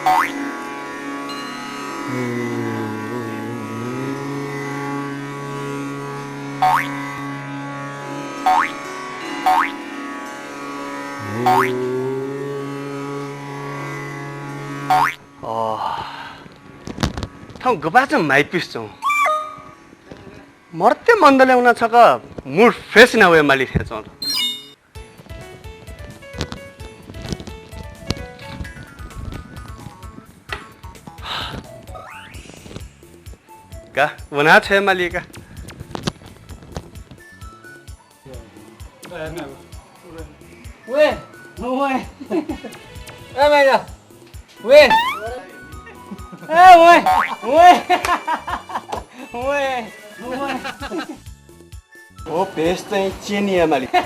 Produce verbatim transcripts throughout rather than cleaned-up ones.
अ, थौं गपाचं म्हाइपुसे च्वं। मर्त्य मण्डलय् वनाः छकः mood fresh याना वये माली थें च्वं। का, वना छ्वये माली का। वे, वे। ए माइला। वे। ए, वे। वे। वे। वे। ओ, भेष चाहिँ change याये माली। वे।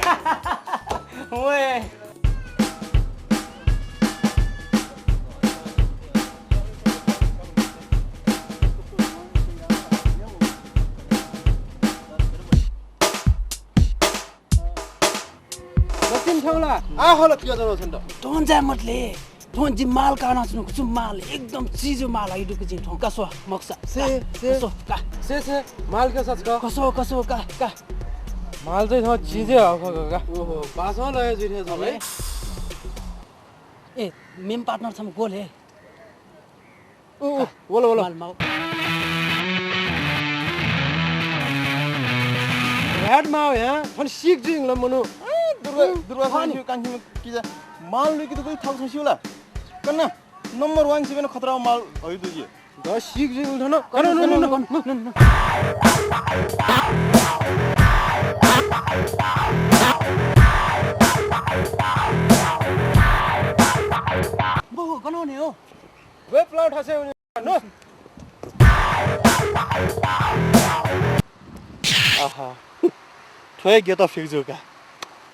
दक्षिण थ्यंला। आ हल पिया जन छन्त। थौं जाये मते ले। थौं जि माल काना च्वनागु छु माल, एकदम चिजु माल है दुगु जिं थौं। का स्व, मखुसा। से, का, से। का स्व, का। से, से, माल के सच का। का स्व, का स्व, का, का। माल चाहिँ थौं चिजु हे हौ, का, का। ओहो, बासं लय जुइ थे जले। ए, मेम partner छम्ह ग्व ले। उ, उ, वल, वल। माल माउ। ह्याड माउ ह्या, थन सिक जुइंगल मनु। ए, दुर्गा, दुर्गा हनी। साइन्सु कांखिम किजा माल लुइके दुगु थाउ छसिउला। कन्ना, number one सिबेन खतरा माल हयु दुजी। द सिक जुइंगल थन। कन, न, न, न, न। बो, कन ने हो? वे प्लाउ ठासे हुने। नो। आहा। थ्व हे गेत फिक जू का।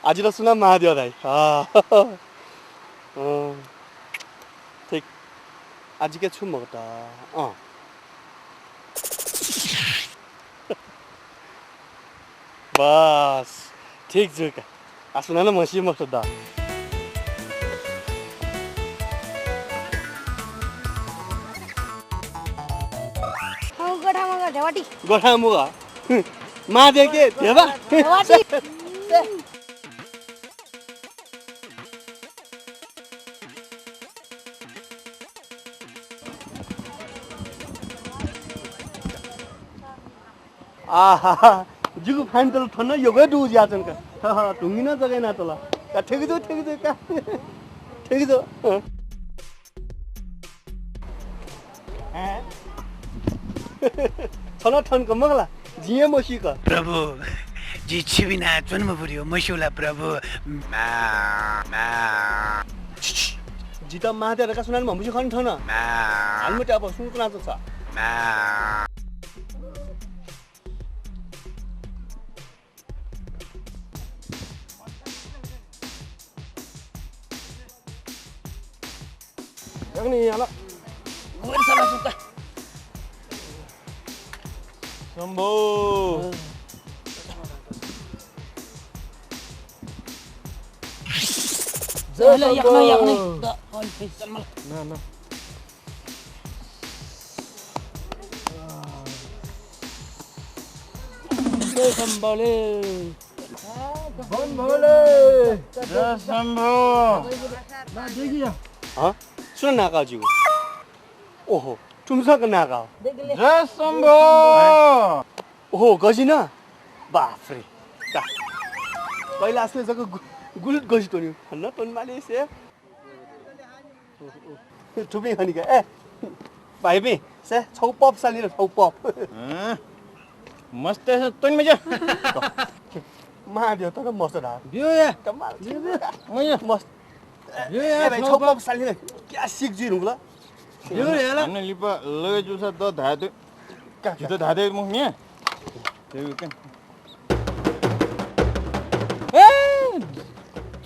आजि ला सुनां माः द्यः धाइ। आ। अँ। ठीक। आजि के छु मखुत। अँ। बस, ठीक जू का। आः सुनानं म्हसी मखुत द। हौ, गोठामुगा, धेवाटी। गोठामुगा। माः द्यः के, धेवा। धेवाटी। आहा, जिगु final थन यक्व हे दुगु जुयाच्वन का। ह, ह, धुंगिनं जक यानातल। का, ठीक जू, ठीक जू का। ठीक जू। अँ। छन्त थन का मखु ला, जिं हे मसीक। प्रभु, जि छि बिना च्वने मफुगु मस्यू ला प्रभु। म्या, म्या। छि, छि। जितः माः द्यः धकाः सुनानं म्हमस्यू खनी थन। म्या। हानं मते अब सुं कुना च्वंसा। म्या। यक्व नि याला। गोर साला सुक्का। शम्भो। जय शम्भो। यक्व नि, यक्व नि। द, अन फेस चल मला। ना, ना। जय शम्भो ले। बम भोले। जय शम्भो। हाँ? सुन नाका ज्यू। ओहो, तुमसक नाका हो। जय शम्भो। ओहो, गजिन? बाफ रे। का। कैलाशले जक गु-, गुलुत गजि त्वन्यु। हन्न त्वने माले से। थुपिं खनि का। ए, भाइपिं, से छौ पप सालिन, छौ पप। हँ? मस्त छ, तोन मजा। महादेव त मस्त धाः। बियो या। कमाल। बियो, बियो। मजा। मस्त। बियो या, ए भाइ, छौ छौ पप। पप सालिन। क्या सिक जुइ हुँगल। बियो या ला। हन्न लिपा लगे जुसा द धाये दु। का, का। जित धाये दु मुख मिया। ए,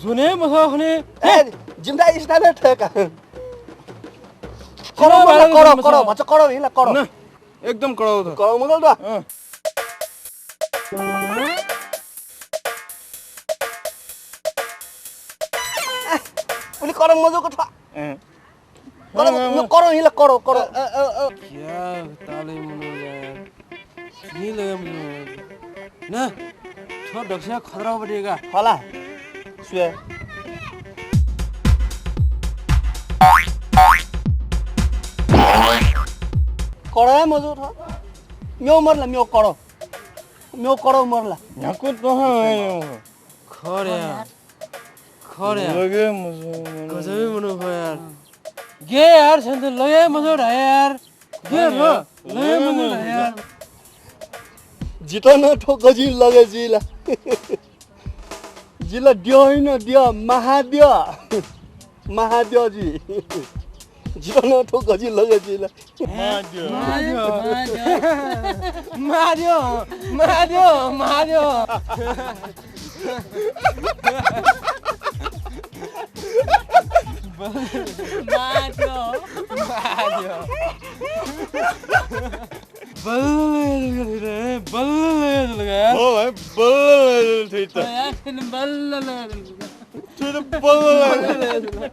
जुने मसः खने। ए, जिमिथाय् स्टाइल थय्‌का। करो, करो, करो, भचा करो हिला, करो। न, एकदम करो त। करो मगल त। अँ। उलि करो मजोको थ। अँ। करो, हाँ, हाँ, हाँ। करो, हिला करो, करो। अ, अ, अ, अ। क्या ताले मनो यार। हिला मनो। ना, थ्व दक्ष खतरा बटेगा। हला। सुया। करो हे मजू थ्व। म्यो मरला, म्यो करो। म्यो करो मरला। न्ह्याकु तोहां हे। खरे यार। खरे यार। लगे मजू। गजबी मनो खो यार। गे यार, छन्त लगे मजू धाये यार। गे लो, लगे मजू धाये यार। जितः नं थ्व गजिं लगे जुइ ला। जि ला द्यः हे नं द्यः, महाद्यः। महाद्यः जि। जितः नं थ्व गजिं लगे जुइ ला। महाद्यः। महाद्यः। महाद्यः। महाद्यः। महाद्यः। महाद्यः। महाद्यः। बल्ल लगे जुल रे, बल्ल लगे जुल रे। हो भाइ, बल्ल लगे जुल थुइत। हो यार, थिन बल्ल लगे जुल। थुइत बल्ल लगे जुल।